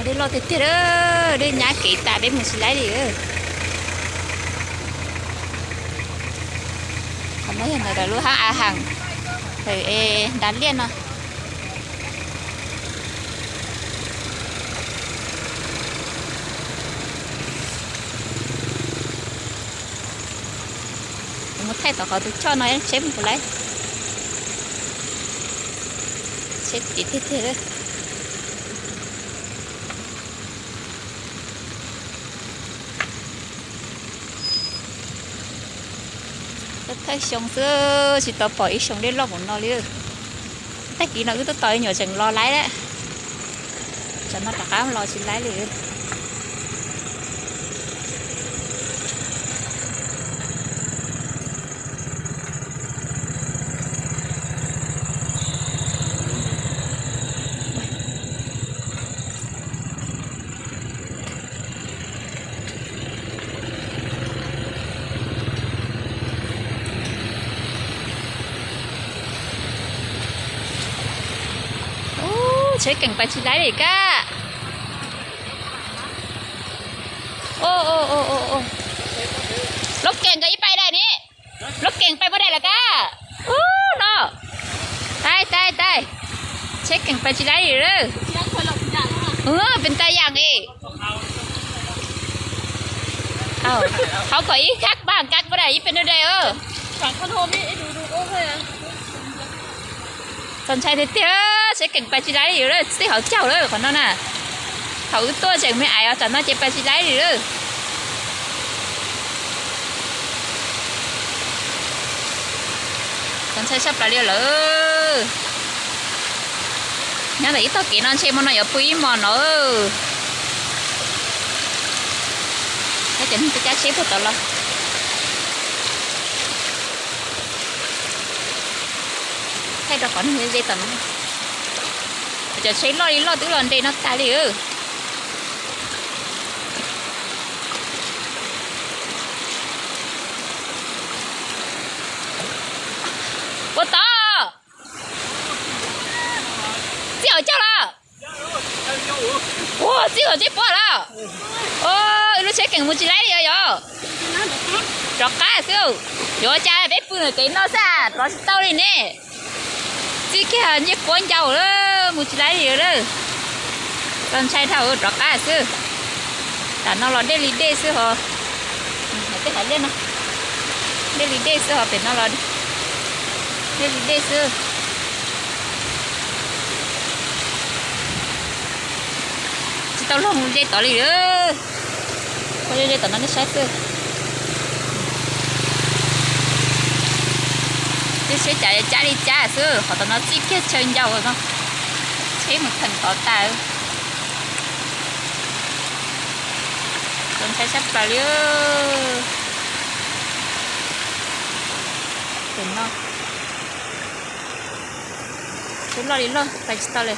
Dej loj tiag tiag, dej nyab kev tas peb mus tsis laib li. Qhov no yog ntawm lub hab a has, ntawm ntav liaj no. Mus thaij tom qhov tus choj no tsheb mus puas laib. Tsheb tim tiag tiag. Thawj xyoo xwb tsis tau pom ib xyoo dej loj npaum no li. Tag kis no wb twb tos ib nyuam tseem los laib lawm. Tsam no rov qab los tsis laib li. Tsheb keem pais tsis laib li kab. Lub keem nkawd ib pais daim ni. Lub keem pais puas daim lawm kab? Ub no. Taij taij taij. Tsheb keem pais tsis laib li lawm. Pes tas yam li. Hauv kom ib kab pab kab puas daim ib pes nub dai. Txaus ntshai tiag tiag, tsheb keem pais tsis laib li lawm, txij hauv caug lawm qhov no na. Thaum wb tuaj tseem me ais os, tsam no ces pais tsis laib li lawm. Txaus ntshai sab plaws li lawm. Nyob ntawm ib tog kev no ntshe hmo no yuav pw ib hmos no. Cov neeg tuaj cab tsheb puag tod los. Thaij rau qhov neeg ze ze tom no. Cov tsheb loj li loj twb los nres no tas li. Puas tod? Txij hauv caug los? Ua txij hauv ntsej puab los? Ua, wb lub tsheb keem mus tsis laib li yog. Rov qab xwb. Yuav ua cas peb pw ntawm kev no xwb rov tsis tau li ne. Txij kiag ntsej puab ncau lawm, mus tsis laib li lawm. Txaus ntshai dhau, rov qab xwb. Tam no los dej li dej xwb ho. Tej hav liaj no dej li dej xwb ho, pem no los dej li dej xwb. Tsis tau luag mus ze tod li lawm. Koj ze ze tom no nej saib xwb. Tej tsheb cas cab li cab xwb, qhov tom no txij kiag chaw ncau no. Tsheb mus theem tod tas. Txaus ntshai sab plaws li. Pem no tsheb loj li loj pais tsis tau li.